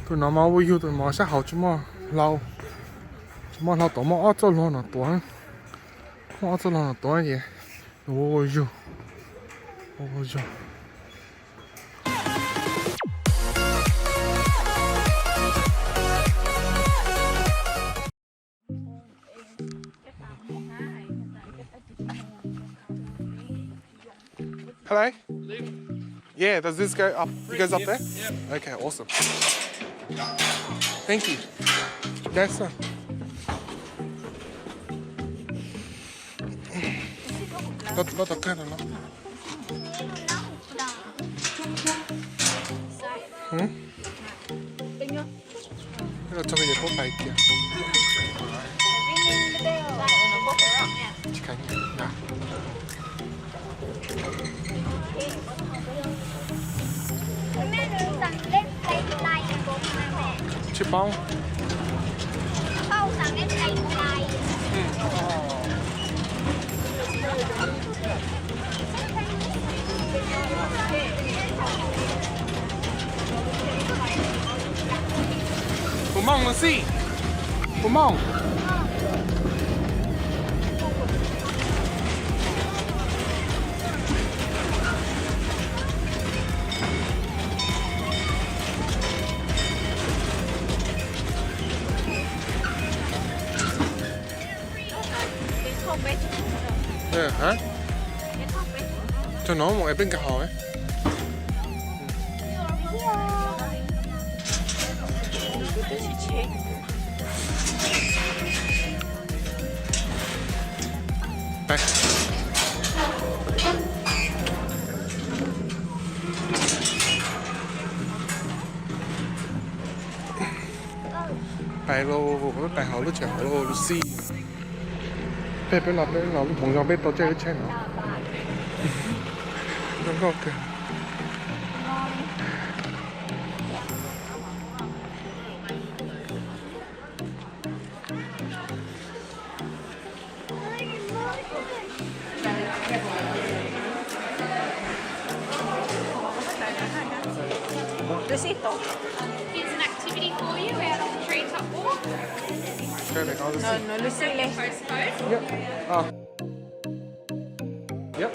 Tus no mas ua yug, tus no sab hauv tsis muaj hlau, tsis muaj hlau tom, muaj ob txoj hlua no tuav, muaj ob txoj hlua no tuav ces ua ua yug, ua ua yug. Hello? Yeah, does this go up? It goes up there? Yeah. Okay, awesome. Thank you. Yes, sir. Loj, loj tau kawg no. Los txog ces puab pais kiag. Tsis paub. Puas mooj Lucy? Puas mooj? Hab? Tog no mus es peb nkag hauv. Pais lauj, pais hauv lub tsev hauv lauj Lucy. Peb, peb los, peb los lub hmoov zog peb tau tsaj lub tsheb no. Zoo nkauj kawg. Lucy, tau. Here's an activity for you out on the treetop walk. Perfect. I'll just... No, no, Lucy, le. Postcode. Yep. Ah. Yep.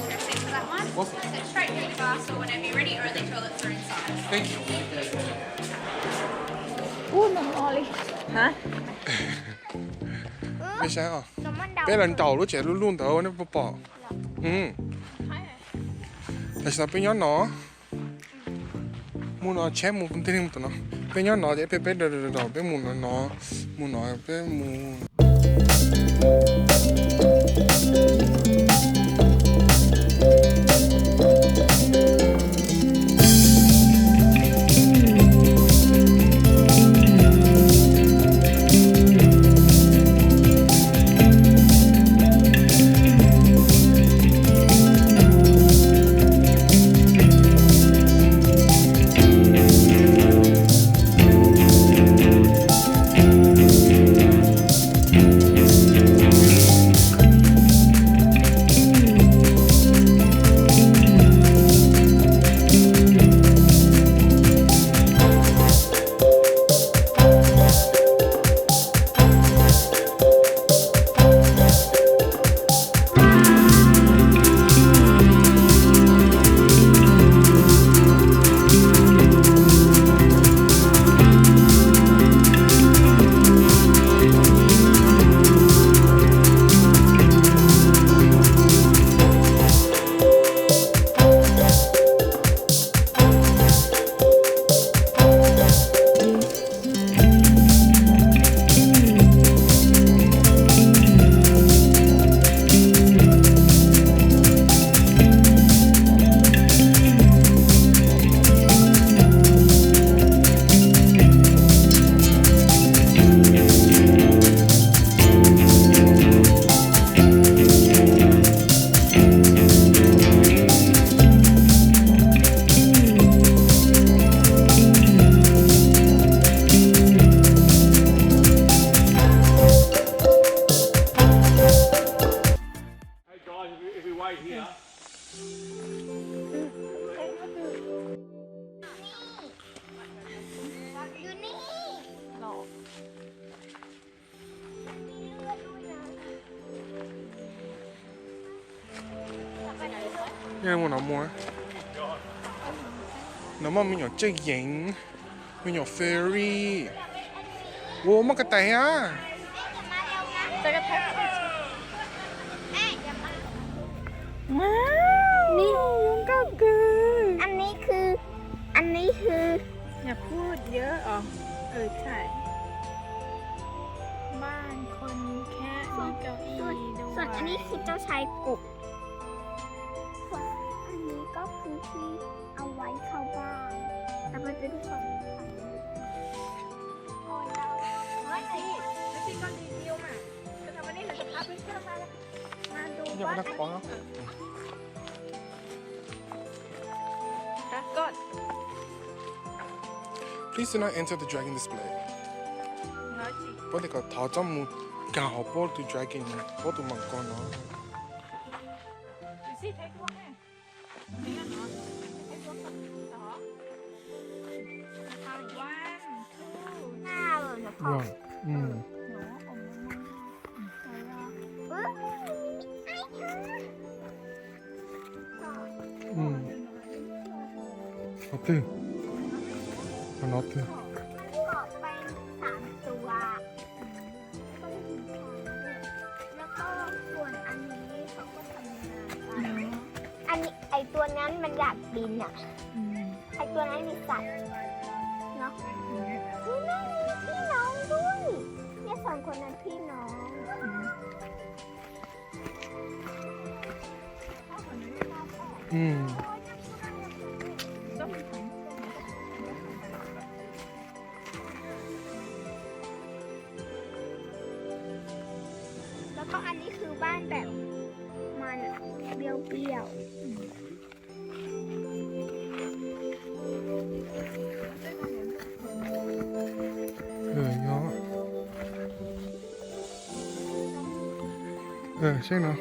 Perfect for that one. Awesome. So straight through the glass door whenever you're ready, or the toilets are inside. Thank you. Ub, no no li. Hab? Peb saib os. Peb los nraum lub tsev lub lub ntawd nej puas pom? Tam sim no peb nyob no. Mus no, tsheb mus tig mus tom no. Peb nyob no ces peb, peb, peb mus no no, mus no peb mus. Mus no muaj, no muaj me nyuam tswj yeev, me nyuam fairy. Ua muaj ko taw thiab. Wow, zoo nkauj kawg. อันนี้คือ อันนี้คือ อย่าพูดเยอะอ๋อ เออ ใช่ บ้านคนแคะ มีเก้าอี้ด้วย ส่วนอันนี้คือเจ้าชายกบ ส่วนอันนี้ก็คือที่เอาไว้เข้าบ้าน แต่มันเป็นของขวัญ เฮ้ย แล้วพี่ก็รีวิวมา แต่วันนี้เราจะพาเพื่อนๆมา มาดูบ้าน ครับก่อน Please do not enter the dragon display. Pab tias kom thov txhob mus kag hauv pab tus dragon, pab tus mas koj no. Qhov twg? Qhov no twg? แล้วก็ส่วนอันนี้เขาก็ทำงานไป อันนี้ ไอ้ตัวนั้นมันอยากบินอ่ะ ไอ้ตัวนั้นมีสัตว์เนาะ นี่แม่งมีพี่น้องด้วย เนี่ยสองคนนั้นพี่น้อง แล้วก็อันนี้คือบ้านแบบมันอะ เบี้ยวๆ Seb no.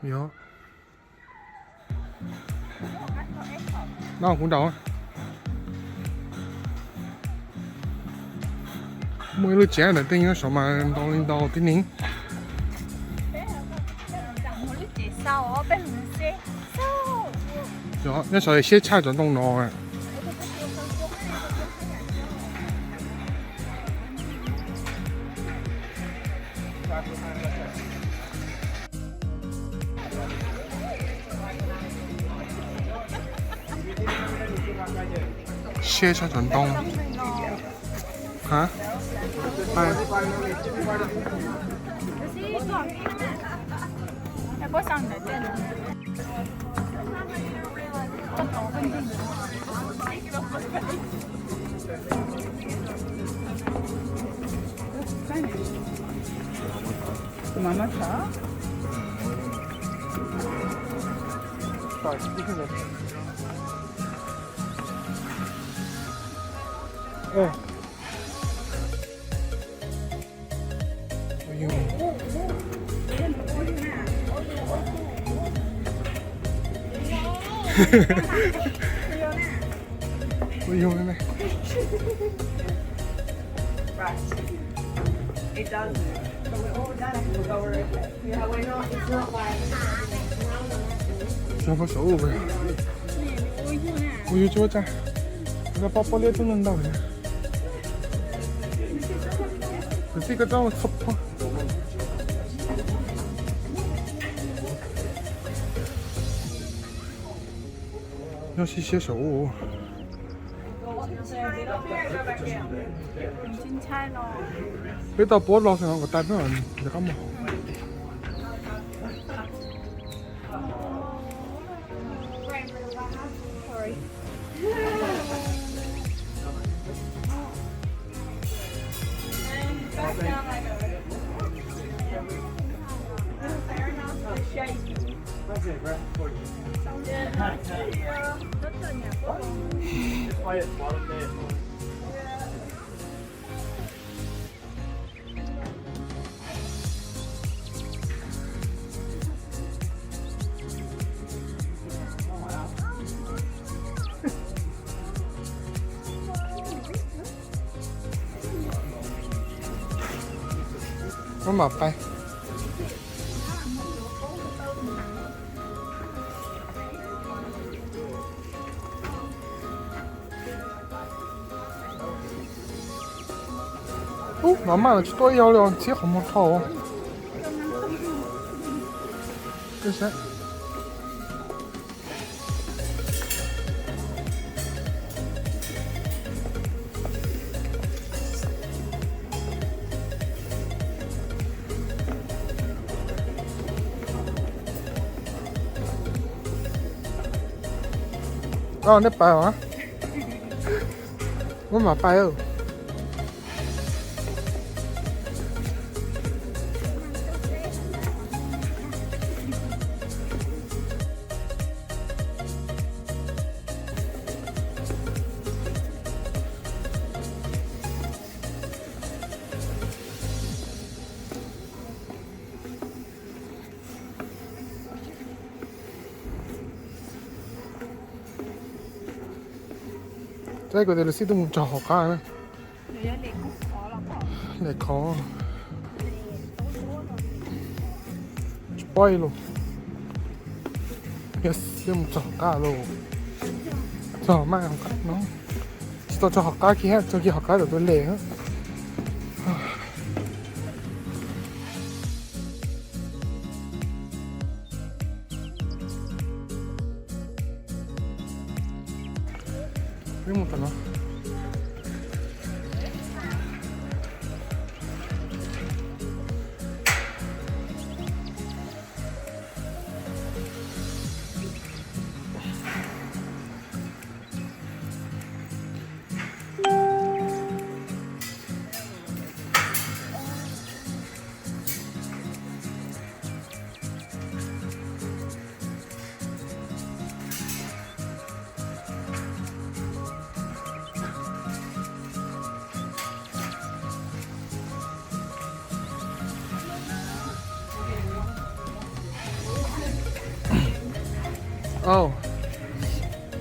Yog. No kuv nraud. Muaj ib lub tsev ntawm tej nyob saud mas ntau li ntau tib neeg. Nyob saud siab tshaj cov ntoo no. Siab tshaj cov ntoo. Ha? Ua yug tsis ua cas, pob pob liab tub ntau ntau. Kwv tij koj txhob txhob pob. Nyob siab siab saum ub. Peb tau puab los xwb no kom tas peb mam rov qab mus. Muab mam pais. Ub, no maj los tsis tuaj ib yam li txhib qhov muag dhau. Koj nej pais os. Muab mam pais. Saib kuv tias lawv xij tuaj mus txog hauv qab na. Lem khov. Tsis paub ib lus. Yog xij mus txog hauv qab lauj. Txog mas hauv qab no. Tsis tau txog hauv qab kiag, txog kiag hauv qab tau tus lem. Peb mus tom no. Au,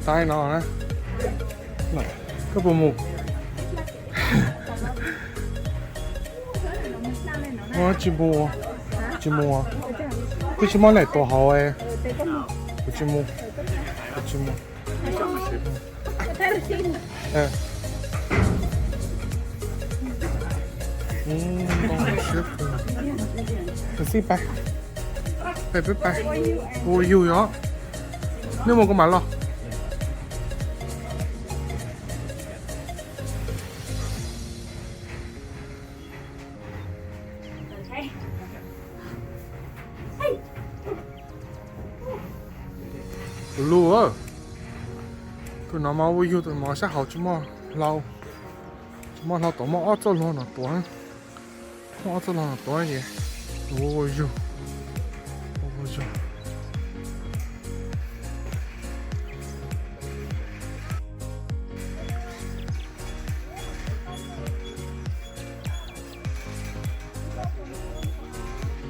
tais no na. Koj puas mus? Ua tsis mus, tsis mus. Twb tsis muaj neeg tuav hauv. Kuv tsis mus, kuv tsis mus. Xij pais, peb pais, ua yug yog, nej mus kuv mam los. Tus lus, tus no mas ua yug, tus no sab hauv tsis muaj hlau, tsis muaj hlau tuav, muaj ob txoj hlua no tuav, muaj ob txoj hlua no tuav ces ua yug, ua yug.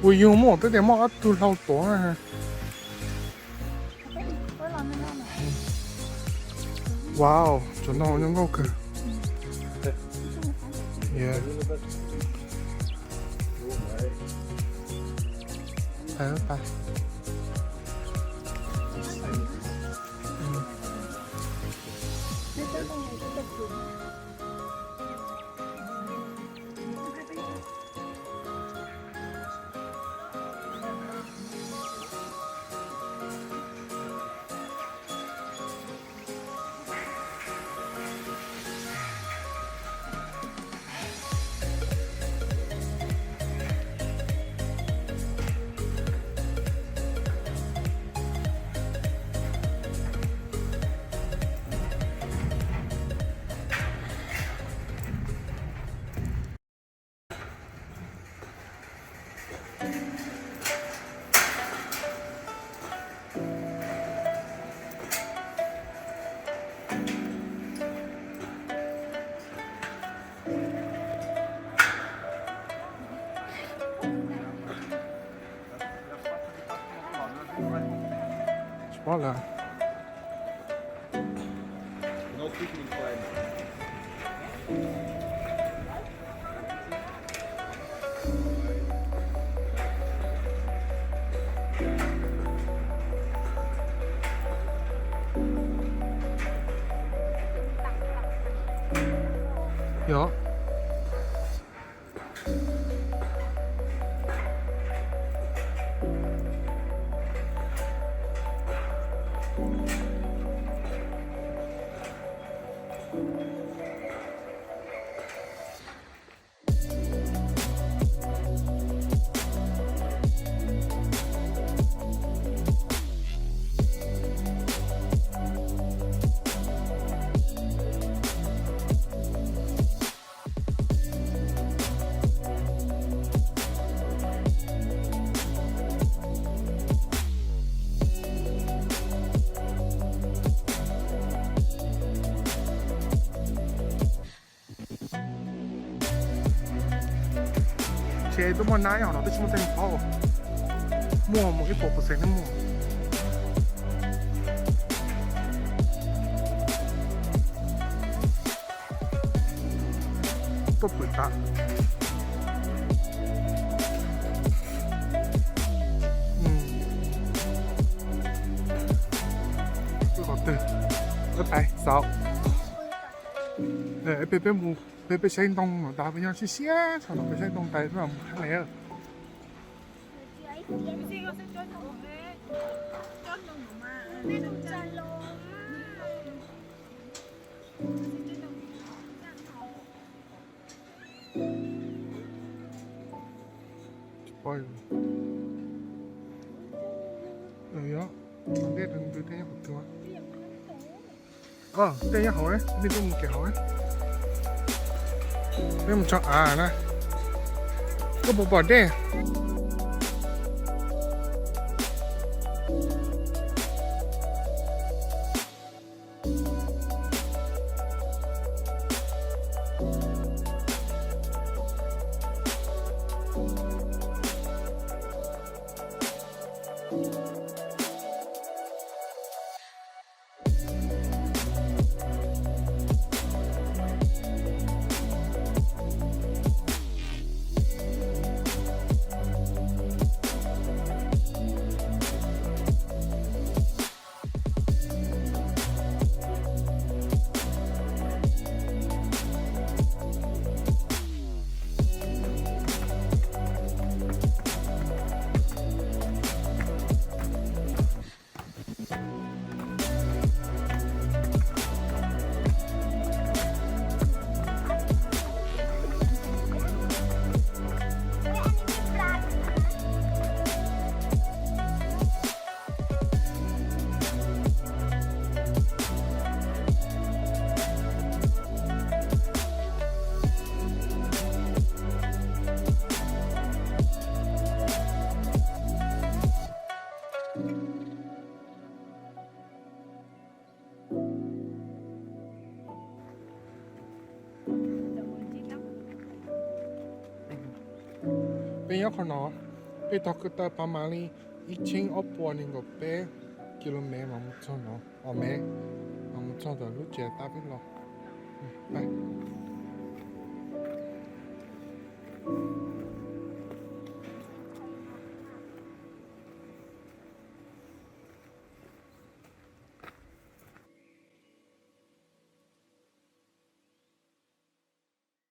Ua yug muaj twb tias muaj ob tug hlau tuav na. Wow, tsuas no zoo nkauj kawg. Tsis paub lawm. Yog. Ces tuaj muaj nab hom no twb tsis muaj teeb paub. Muaj mus ib puas percent neb muaj. Tuaj pwm tas. Qhov twg? Peb pais xauv. Peb, peb mus, peb, peb saib ntoo no tas, peb nyob siab siab thaum no peb saib ntoo tas peb mam mus hab le. Ntej nyob hauv, nej tuaj mus kev hauv, nej mus tso av na. Koj puas pom dej? Peb nyob qhov no, peb taug kwj taw pas mam li ib txhiab ob puas nees nkaum peb ki lo mev mas mus txog no, ob mev mas mus txog ntawm lub tsev tab peb los.